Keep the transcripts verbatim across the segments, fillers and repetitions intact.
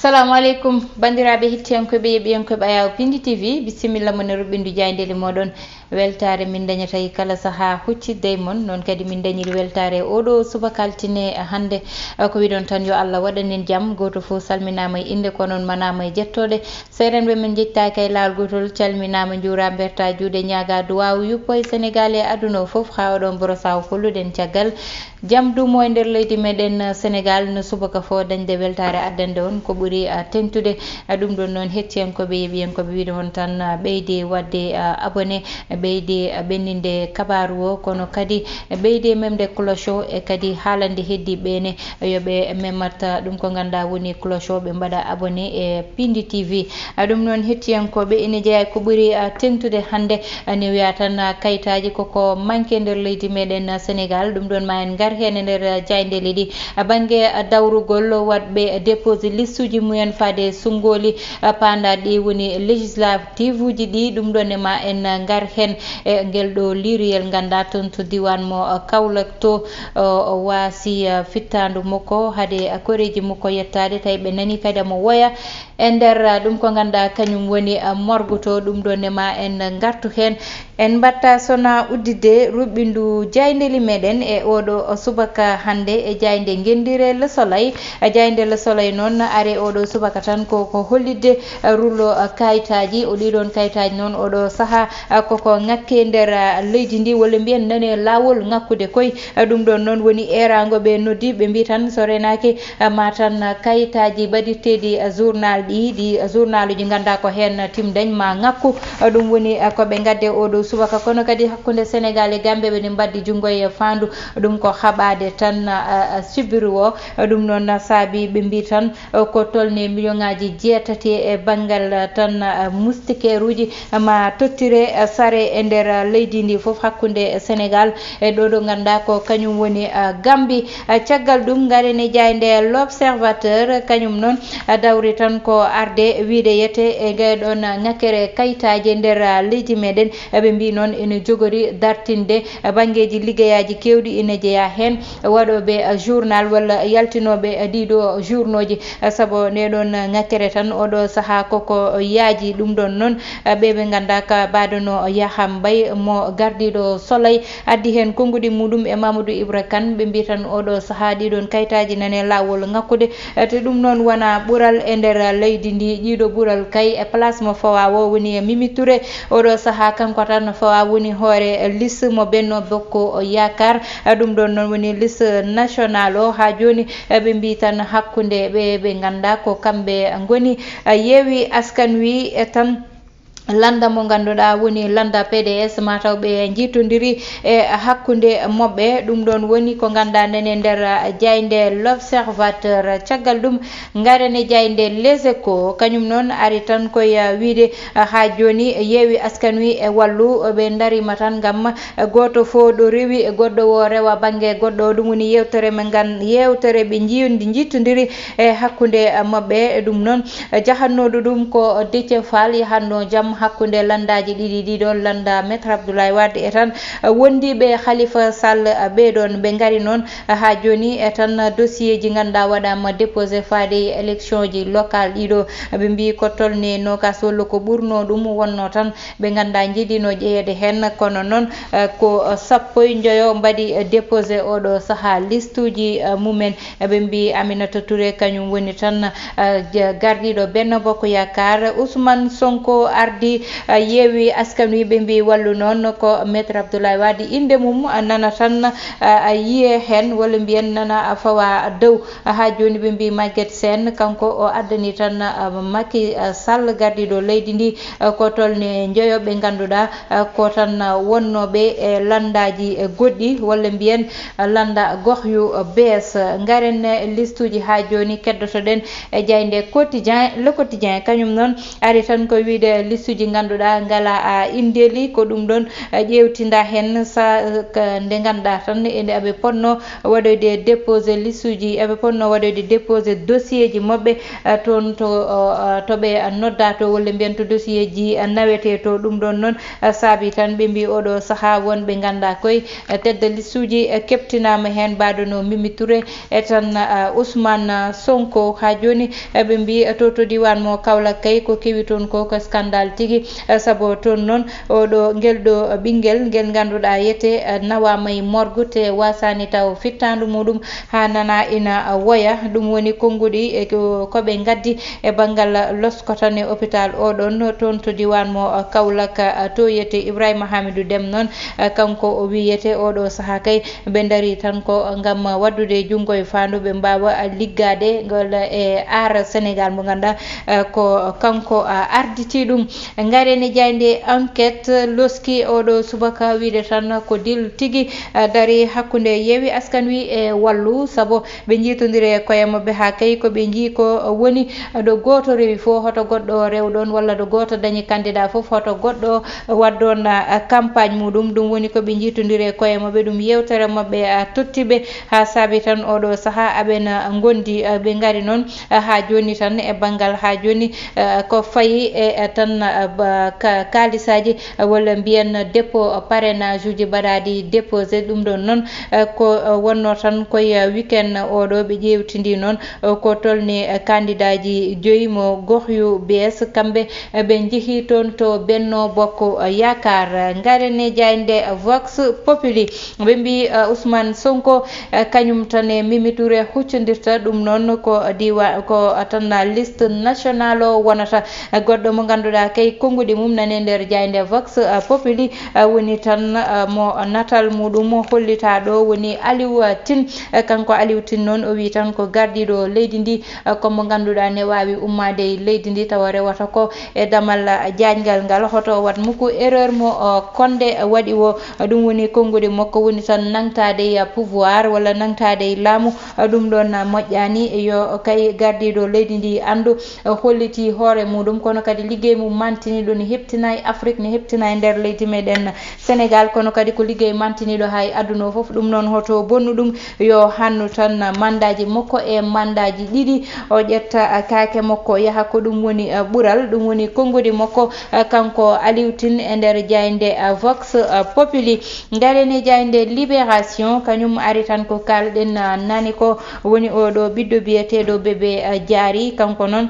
Salamu aleykum, banndiraaɓe hettiyankooɓe, yeɓiyankooɓe Ayaawo Pindi T V, bisimilla mon e ruɓɓindu jaayndeeli mooɗon. Weltaare min dañata e kala sahaa huccidde e mon, noon kadi min dañiri weltaare e oɗo subaka altine hannde. Ko wiɗon tan yo Allah waɗan en jam, gooto fof salminaama e innde, ko noon manaama e jettooɗe. Seerenɓe men njettaaki e laawol gootol, calminaama, njuuraa, mbertaa juuɗe, ñaagaa duwaawu, yuppo e Senegaal e aduna o fof, haa oɗon borosaa o holluɗen caggal. Jam duumo e nder leydi meɗen Senegaal, no subaka fof dañde weltaare addande on ko ɓuri, ah, teŋtude. Ah, ɗum ɗon noon, hettiyankooɓe, yeɓiyankooɓe, wiide on tan, ah, ɓeyde waɗde, ah, abonné, ɓeyde, ah, ɓenninde kabaaru o, kono kadi ɓeyde memde cloche o, e kadi haalande heddiiɓe ne yo ɓe memmat, ah, ɗum ko ngannduɗaa woni cloche o, ɓe mbaɗa abonné e Pindi T V. Ah, ɗum noon, hettiyankooɓe, ene jeyaa ko ɓuri, ah, teŋtude hannde, ah, ne wiya tan, ah, kayitaaji koko manque e nder leydi meɗen, ah, Senegaal. Ɗum ɗon ma en ngar heen e nder, ah, jaayndeeli ɗi. Ah, bannge, ah, dawrugol waɗɓe dépose listuuji mumen faade sunngooli, ah, paandaaɗi woni législative uji ɗi. Ɗum ɗon e ma en, ah, ngar heen e ngel ɗo liiriyel ngannduɗaa toon to diiwaan mo, ah, Kaolack to, o, o waasi, ah, fittaandu makko, hade, ah, koreeji makko yettaade, tawi ɓe nani kadi mo woya. E nder, ah, ɗum ko ngannduɗaa kañum woni, ah, morgue to, ɗum ɗon e ma en ngartu heen. En mbaɗta sona udditde ruɓɓindu jaayndeeli meɗen e oɗo subaka hannde e jaaynde ngenndiire Le Soleil. E jaaynde Le Soleil noon ari oɗo subaka tan ko, ko hollitde, ah, rullo, ah, kayitaaji. O ɗiɗon kayitaaji noon oɗo sahaa, ah, koko ŋakke nder, ah, leydi ndi, walla mbiyen nane laawol ŋakkude koy. Ah, ɗum ɗon noon woni eeraango ɓe noddi, ɓe mbi tan so renaaki, ah, ma tan, ah, kayitaaji baɗirteeɗi, ah, journal ɗi, ɗi, ah, journaluji ngannduɗaa ko heen, ah, timdañ ma ŋakku. Ah, ɗum woni, ah, ko ɓe ngadde oɗo subaka, kono kadi hakkunde Senegaal e Gambie ɓe ne mbaddi junngo e faandu, ɗum ko haɓaade tan, ah, ah, sibiru o. Ah, ɗum noon saabi ɓe mbi tan, ah, ko tolni million ŋaaji jeetati e banngal, ah, tan, ah, moustiquaire uji ma tottire, ah, sare e nder, ah, leydi ndi fof hakkunde Senegaal e ɗo ɗo ngannduɗaa ko kañum woni, ah, Gambie. Ah, caggal ɗum, ngaren e jaaynde L'Observateur, kañum noon, ah, dawri tan ko arde wiide yete e ngee ɗoon, ah, ŋakkere kayitaaji e nder, ah, leydi meɗen. Ah, ɓe mbi noon ene jogori dartinde, ah, banngeeji liggeyaaji keewɗi ene jeyaa heen, ah, waɗooɓe, ah, journal walla yaltinooɓe, ah, ɗiɗo journauji, ah, sabu nde ɗoon, ah, ŋakkere tan oɗo sahaa koko yaaji. Ɗum ɗoon noon, ah, ɓe ɓe ngannduɗaa ka mbaɗono Yaha Mbaye mo gardiiɗo Soleil, addi heen konnguɗi muɗum e Mamadou Ibra Kane, ɓe mbi tan oɗo sahaa ɗiɗon kayitaaji nane laawol ŋakkude. Te ɗum noon wona ɓural e nder leydi ndi, ɗiɗo ɓural kay e place mo fawa o woni e Mimi Touré. Oɗo sahaa kanko tan fawa woni hoore liste mo Benno Bokk Yaakaar. Ɗum ɗon noon woni liste national o. Haa jooni ɓe mbi tan hakkunde ɓe ɓe ngannduɗaa ko kamɓe ngoni, Yewwi Askan Wi e tan lannda mo ngannduɗaa woni lannda P D S, mataw ɓe njiitondiri e hakkunde maɓɓe. Ɗum ɗon woni ko ngannduɗaa nden e nder jaaynde L'Observateur. Caggal ɗum, ngaren e jaaynde Les Échos, kañum noon ari tan koye wiide, haa jooni, Yewwi Askan Wi e Wallu ɓe ndariima tan ngam gooto fof ɗo rewi, goɗɗo o rewa bannge goɗɗo. Ɗum woni yeewtere men ngan, yeewtere ɓe njiyondi-, njiitondiri e hakkunde maɓɓe. Ɗum noon, jahannooɗo ɗum ko Déthié Fall, yahatnoo jam hakkunde lanndaaji ɗiɗi ɗiɗon, lannda Maître Abdoulaye Wade e tan wondiiɓe Khalifa Sall ɓee ɗoon. Ɓe ngari noon haa jooni e tan dossier ji ngannduɗaa waɗaama déposé faade e élection ji local ɗiɗo. Ɓe mbii ko tolni noogaas walla ko ɓurnoo ɗum wonnoo tan ɓe ngannduɗaa njiɗino ƴeyeede heen, kono noon, eh, ko sappo e njoyo mbaɗi, eh, déposé oɗo sahaa listuuji, eh, mumen. Eh, ɓe mbii Aminata Touré kañum woni tan, eh, ja-, gardiiɗo Benno Bokk Yaakaar. Ousmane Sonko ardi, eh, Yewwi Askan Wi, ɓe mbii Wallu noon ko Maître Abdoulaye Wade innde mum, eh, nana tan, eh, yiyee heen, walla mbiyen nana fawa dow. Haa jooni ɓe mbii Maguette Sène, kanko o addani tan, ah, Macky, ah, Sall, gardiiɗo leydi ndi, ah, ko tolni njoyo ɓe ngannduɗaa, ah, ko tan, ah, wonnooɓe e lanndaaji, eh, goɗɗi, walla mbiyen, ah, lannda goxyu, ah, bees. Ngaren e listuuji haa jooni, keddotoɗen e jaaynde Quotidien, Le Quotidien, kañum noon ari tan ko wiyde listu Ji ngannduɗaa ngalaa a inndeli, ko ɗum ɗoon, eh, ƴeewtinda heen sa, eh, ka, nde ngannduɗaa tan ene aɓe potno waɗoyde déposé listuuji, aɓe potno waɗoyde déposé dossier ji maɓɓe, eh, toon to, oh, eh, to ɓe noddaa to, walla mbiyen to dossier ji, eh, nawetee to. Ɗum ɗoon noon, eh, saabi tan ɓe mbii oɗo sahaa won ɓe ngannduɗaa koye, eh, tedde listuuji, eh, keɓtinaama heen, mbaɗono Mimi Touré, e tan, ah, Ousmane Sonko. Haa jooni, eh, ɓe mbii, eh, to, to diiwaan mo Kaolack kay, ko kewi toon ko, ko scandale tigi, eh, sabu toon noon, oɗo, ngel ɗo ɓinngel, ngel ngannduɗaa yete, eh, nawaama e morgue, te waasaani taw fittaandu muɗum haa nana ina, ah, woya. Ɗum woni konnguɗi e ko, ko ɓe ngaddi e banngal loskotane hôpital oɗon toon to diiwaan mo, ah, Kaolack, ah, to yete Ibrahima Hamidou Dem noon, eh, kanko o wiyete oɗo sahaa kay, ɓe ndarii tan ko ngam waɗdude junngo e faandu, ɓe mbaawa liggaade ngol e Aar Senegaal mo ngannduɗaa, eh, ko kanko, ah, arditi ɗum. Ngaren e jaaynde Enquête, loski oɗo subaka wiyde tan ko deal tigi, ah, darii hakkunde Yewwi Askan Wi e Wallu, sabu ɓe njiitondiri e koye maɓɓe haa kay ko ɓe njii ko woni ɗo gooto rewi fof hoto goɗɗo rew ɗoon, walla ɗo gooto dañi candidat fof hoto goɗɗo waɗ ɗoon, ah, campagne muɗum. Ɗum woni ko ɓe njiitondiri e koye maɓɓe, ɗum yeewtere maɓɓe, ah, totti ɓe, haa saabi tan oɗo sahaa aɓena ngondi, ah, ɓe ngari noon, ah, haa jooni tan e banngal haa jooni, ah, ko fayi e, ah, tan, ah, ba, ka, kaalisaaji, ah, walla mbiyen dépôt parrainage uji mbaɗaaɗi déposé. Ɗum ɗoon noon, ah, ko, ah, wonnoo tan koye, ah, weekend oɗo ɓe ƴeewtindii noon, ko tolni, eh, kandidaaji joyi mo goxyu bees, kamɓe, eh, ɓe njehi toon to Benno Bokk Yaakaar. Ngaren e jaaynde Vox Populi, ɓe mbii, eh, Ousmane Sonko, eh, kañum tan e Mimi Touré huccondirta, ɗum noon ko diiwa-, ko tan liste national o wonata. Eh, goɗɗo mo ngannduɗaa kay konnguɗi mum nani e nder jaaynde Vox, eh, Populi, eh, woni tan, eh, mo natal muɗum hollitaa ɗo woni Aliou, eh, Tine. Eh, kanko Aliou Tine noon, o wii tan ko gardiiɗo leydi ndi, eh, ko mo ngannduɗaa ne waawi ummaade e leydi ndi tawa rewata ko e damal, eh, jaaƴngal ngal. Hoto o waɗ mukku erreur mo, eh, Konde waɗi o. Eh, ɗum woni konnguɗi makko woni tan nangtaade e pouvoir walla nangtaade e laamu. Eh, ɗum ɗoon, eh, moƴƴaani. Yo kay gardiiɗo leydi ndi anndu, eh, hollitii hoore muɗum, kono kadi liggey mum mantiniiɗo ne heɓtina e Afrik, ne heɓtina e nder leydi meɗen Senegaal, kono kadi ko liggey mantiniiɗo haa e aduna o fof. Ɗum noon, hoto bonnu ɗum, yo hannu tan mandaaji makko e mandaaji ɗiɗi, o ƴetta, ah, kaake makko, o yaha. Ko ɗum woni, ah, ɓural, ɗum woni konnguɗi makko, ah, kanko Aliou Tine e nder jaaynde, ah, Vox, ah, Populi. Ngaren e jaaynde Libération, kañum ari tan ko kaalɗen, ah, nani ko woni oɗo ɓiɗɗo biyeteeɗo Bébé, ah, Diary, kanko noon.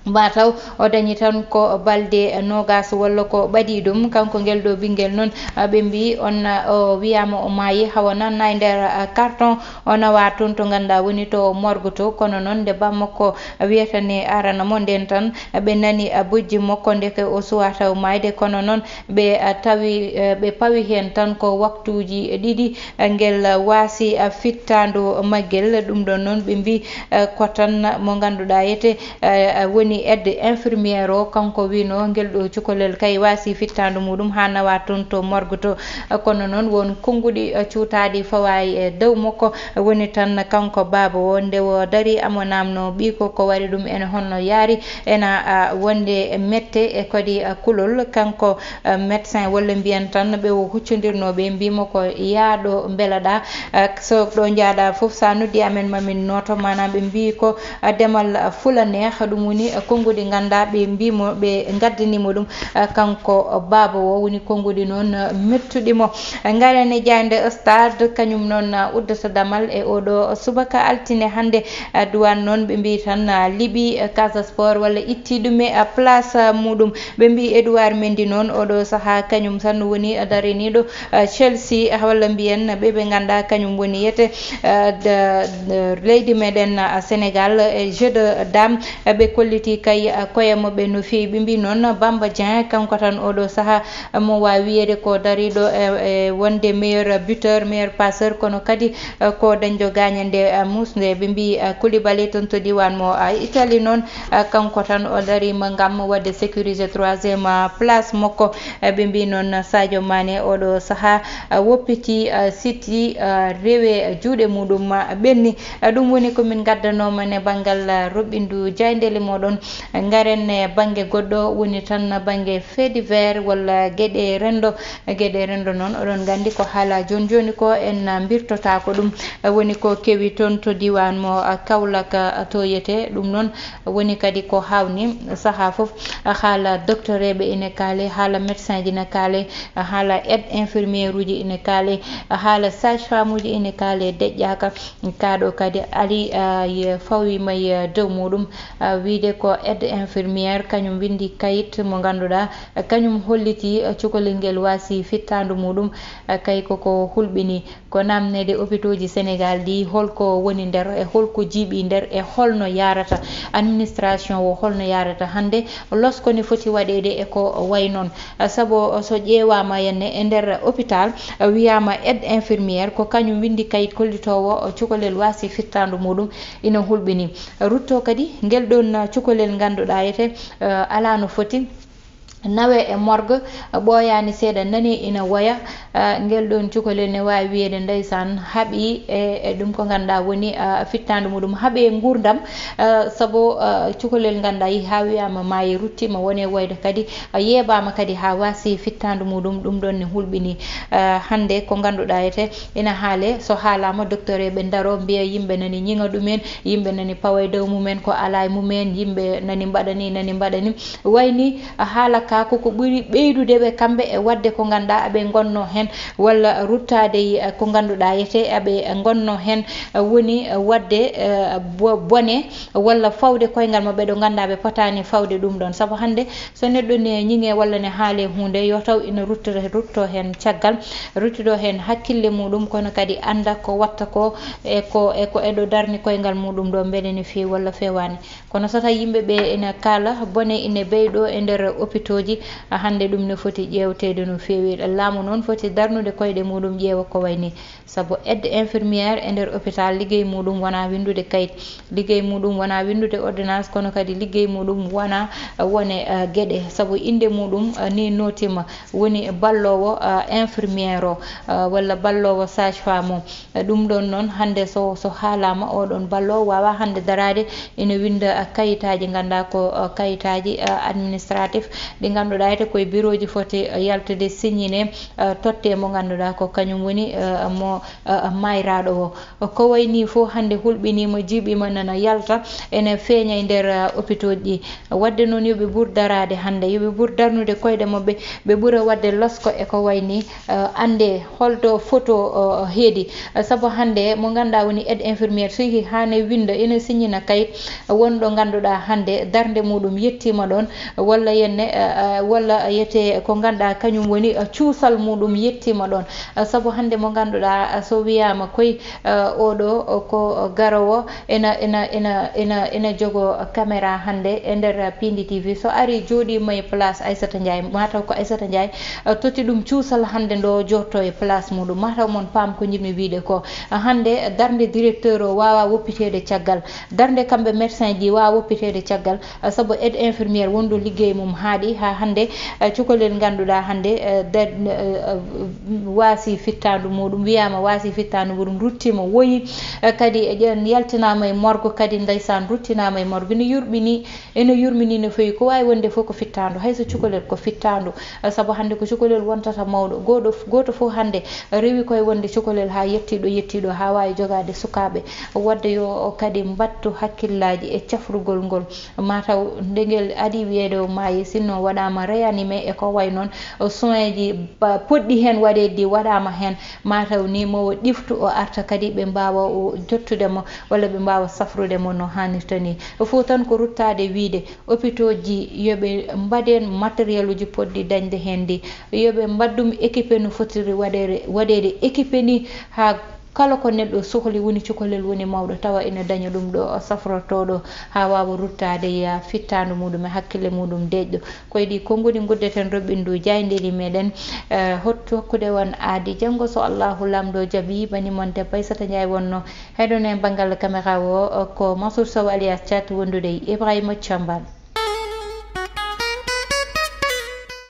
Mataw o dañi tan ko balɗe noogas walla ko ɓadii ɗum. Kanko ngel ɗo ɓinngel noon, ɓe mbii on, o wiyaama o maayi, hawa nanna e nder carton, o nawa toon to ngannduɗaa woni to morgue to. Kono noon nde bammakko wiyata ne arana mo, ndeen tan ɓe nani bojji makko ndeke o suwaa taw maayde. Kono noon ɓe, a, tawi, e, ɓe pawi heen tan ko waktuuji ɗiɗi, e, ngel waasi, a, fittaandu maggel. Ɗum ɗoon noon ɓe mbii, e, ko tan mo ngannduɗaa yete, e, e, woni aide infirmière o, kanko wiino ngel ɗo cukalel kay waasi fittaandu muɗum haa nawa toon to morgue to. E, kono noon won konnguɗi, e, cuutaaɗi fawaayi e dow makko, e, woni tan kanko baaba o, nde o darii amo naamno ɓiiko ko waɗi ɗum, ene honno yaari, ena, a, wonde mette e kadi, a, kulol. Kanko, a, médecin walla mbiyen tan ɓe o huccondirnoo ɓe, mbiimo ko yaaɗo mbelaɗaa, a, so ɗo njaaɗaa fof, so a noddi amen mamin nooto, maanaam ɓe mbii ko, a, demal, a, fula neex, ɗum woni, a, konnguɗi ngannduɗaa ɓe mbiimo, ɓe ngaddaniimo ɗum, a, kanko baaba o, woni konnguɗi noon, a, mettuɗi mo. Ngaren e jaaynde Stade, kañum noon, a, uddata damal e oɗo subaka altine hannde. A, duwaan noon ɓe mbii tan, a, liɓi, a, Casa Sport walla itti ɗum e, a, place, a, muɗum. Ɓe mbii Edouard Mendy noon, oɗo sahaa kañum tan woni dariniiɗo, a, Chelsea, a, walla mbiyen ɓe ɓe ngannduɗaa kañum woni yete, a, da, da, leydi meɗen, a, Sénégal e jeu de dame. A, ɓe kolliti kay, a, koye maɓɓe no feewi. Ɓe mbii noon Bamba Dieng, kanko tan oɗo sahaa mo waawi wiyeede ko dariiɗo e, e wonde meilleur buteur, meilleur passeur, kono kadi, e, ko dañɗo gaañande, e, muusnde. Ɓe mbii, e, Koulibaly toon to diiwaan mo, e, Italie noon, e, kanko tan o dariima ngam waɗde sécuriser troisième, e, place makko. E, ɓe mbii noon Sadio Mané oɗo sahaa, e, woppitii, e, City, e, rewe juuɗe muɗum, e, ɓenni. E, ɗum woni ko min ngaddanooma ne banngal, e, roɓɓindu jaayndeele mooɗon. Ngaren e bannge goɗɗo, woni tan bannge fait divers walla geɗe renndo. Geɗe renndo noon, oɗon nganndi ko haala jooni jooni ko, en mbirtotaako ɗum. Woni ko kewi toon to diiwaan mo Kaolack, to yete ɗum noon. Woni kadi ko haawni sahaa fof, haala doktoreeɓe ine kaale, haala médecin ji ine kaale, haala aide infirmière uji ine kaale, haala sage femme uji ine kaale deƴƴaaka. Kaa ɗo kadi ari, ah, ye-, fawii ma e dow muuɗum, ah, wiyde ko aide infirmière, kañum winndi kayit mo ngannduɗaa, ah, kañum hollitii, ah, cukalel ngel waasii fittaandu muuɗum, ah, kay koko hulɓinii. Ko naamneede opitooji Senegaal ɗi, holko woni nder, e holko jiiɓi nder, e holno yaarata administration o, holno yaarata hannde, losko ne foti waɗeede e ko wayi noon. Sabu so ƴeewaama henne e nder hôpital, wiyaama aide infirmière ko kañum winndi kayit kollitoowo cukalel waasii fittaandu muuɗum ina hulɓinii. Rutto kadi ngel ɗoon cukalel ngannduɗaa ete, eh, alaa no foti nawe e morgue, ɓooyaani seeɗa, nani ina woya. Eh, ngel ɗoon cukalel ne waawi wiyeede ndeysaan haaɓi e, e ɗum ko ngannduɗaa woni, eh, fittaandu muuɗum, haaɓi e nguurndam, eh, sabu, eh, cukalel ngannduɗaa yehi haa wiyaama maayi, ruttiima, woni woyde kadi, eh, yeebaama kadi haa waasii fittaandu muuɗum, ɗum ɗoon ne hulɓinii. Eh, hannde ko ngannduɗaa ete ina haale, so haalaama doktoreeɓe ndaro mbiya yimɓe nani ñiŋa ɗumen, yimɓe nani pawa e dow mumen ko alaa e mumen, yimɓe nani mbaɗa ni, nani mbaɗa ni. Wayni haala ka koko ɓuri ɓeydude ɓe kamɓe e waɗde ko ngannduɗaa aɓe ngonno heen, walla ruttaade e ko ngannduɗaa yete aɓe ngonno heen, woni waɗde, eh, bo-, bone walla fawde koyngal maɓɓe ɗo ngannduɗaa ɓe potaani fawde ɗum ɗoon. Sabu hannde so neɗɗo ne ñiŋe walla ne haale huunde, yo taw ina rutto, rutto heen caggal, ruttido heen hakkille muuɗum, kono kadi annda ko watta ko e ko, e ko eɗo darni koyngal muuɗum ɗo, mbele ne feewi walla feewaani. Kono so tawi yimɓe ɓe ina kaala bone ina beyɗo e nder opitooji, hannde ɗum ne foti ƴeewteede no feewi. Laamu noon foti darnude koyɗe muuɗum ƴeewa ko wayni. Sabu aide infirmière e nder hôpital, liggey muuɗum wonaa winndude kayit, liggey muuɗum wonaa winndude ordonnance, kono kadi liggey muuɗum wonaa, eh, wone, eh, geɗe. Sabu innde muuɗum, eh, ni nootiima, woni balloowo, eh, infirmière o, eh, walla balloowo sage-femme o. Eh, ɗum ɗoon noon, hannde so, so haalaama, oɗoon balloowo waawaa hannde daraade ina winnda, eh, kayitaaji, ngannduɗaa ko, eh, kayitaaji, eh, administratif, ɗi ngannduɗaa ete koye birooji foti, eh, yaltude, signine, eh, totte mo ngannduɗaa ko kañum woni, eh, mo, eh, maayraaɗo o. Ko wayi nii fof hannde hulɓiniima, jiiɓiima, nana yalta, ene feeña e nder, eh, opitooji ɗi. Waɗde noon, yo ɓe ɓur daraade hannde, yo ɓe ɓur darnude koyɗe maɓɓe, ɓe ɓura waɗde losko e ko wayi nii, eh, annde holto foto, eh, heedi. Eh, sabu hannde mo ngannduɗaa woni aide infirmière, so yehi haa ne winnda, ene signina kayit, wonɗo ngannduɗaa hannde darnde muuɗum yettiima ɗoon, walla yenne, eh, eh, walla yete ko ngannduɗaa kañum woni, eh, cuusal muuɗum yettiima ɗoon. Eh, sabu hannde mo ngannduɗaa, eh, so wiyaama koy, eh, oɗo, o ko garoowo, ena, ena, ena, ena, ena jogo caméra hannde e nder Pindi T V. So ari jooɗiima e place Aissata Ndiaye, mataw ko Aissata Ndiaye, eh, totti ɗum cuusal hannde ndo jotto e place muuɗum. Mataw mon paam ko njiɗmi wiyde ko. Hannde darnde directeur o waawaa woppiteede caggal. Darnde kamɓe médecin ji waawaa woppiteede caggal, eh, sabu aide infirmière wonɗo liggey mum haaɗi haa hannde, eh, cukalel ngannduɗaa hannde, eh, da-, eh, eh, waasi fittaandu muuɗum, wiyaama waasi fittaandu muuɗum, ruttiima, woyi, eh, kadi e ƴen yaltinaama e morgue, kadi ndeysaan ruttinaama e morgue. Ene yurɓini, ene yurmini no feewi. Ko waawi wonde fof ko fittaandu, hay so cukalel ko fittaandu, eh, sabu hannde ko cukalel wontata mawɗo. Gooto, gooto fof hannde rewi koye wonde cukalel haa yettii ɗo yettii ɗo, haa waawi jogaade sukaaɓe. Waɗde yo kadi mbaɗtu hakkillaaji e cafrugol ngol. Mataw nde ngel adii wiyeede o maayi, sinno waɗaama réanimé e ko wayi noon, soin ji ba-, poɗɗi heen waɗeede ɗi waɗaama heen. Mataw ni mo o ɗiftu, o arta kadi ɓe mbaawa o jottude mo walla ɓe mbaawa safrude mo no haanirta ni. Fof tan ko ruttaade wiyde opitooji yo ɓe mbaɗen matériel uji poɗɗi dañde heen ndi, yo ɓe mbaɗ ɗum équipé no fotiri waɗeede, waɗeede équipé ni haa kala ko neɗɗo sohli woni cukalel woni mawɗo tawa ina daña ɗum ɗo safrotooɗo haa waawa ruttaade e fittaandu muuɗum e hakkille muuɗum deƴƴo. Ko e ɗi konnguli nguddeten roɓɓindu jaayndeeli meɗen, eh, hottu hakkunde on aadi janngo so Allahu Laamɗo jaɓi. Bani mon debbo Aissata Ndiaye wonno heɗone banngal caméra o, ko Mansour Sow alias Thiat wondude e Ibrahima Thiambane.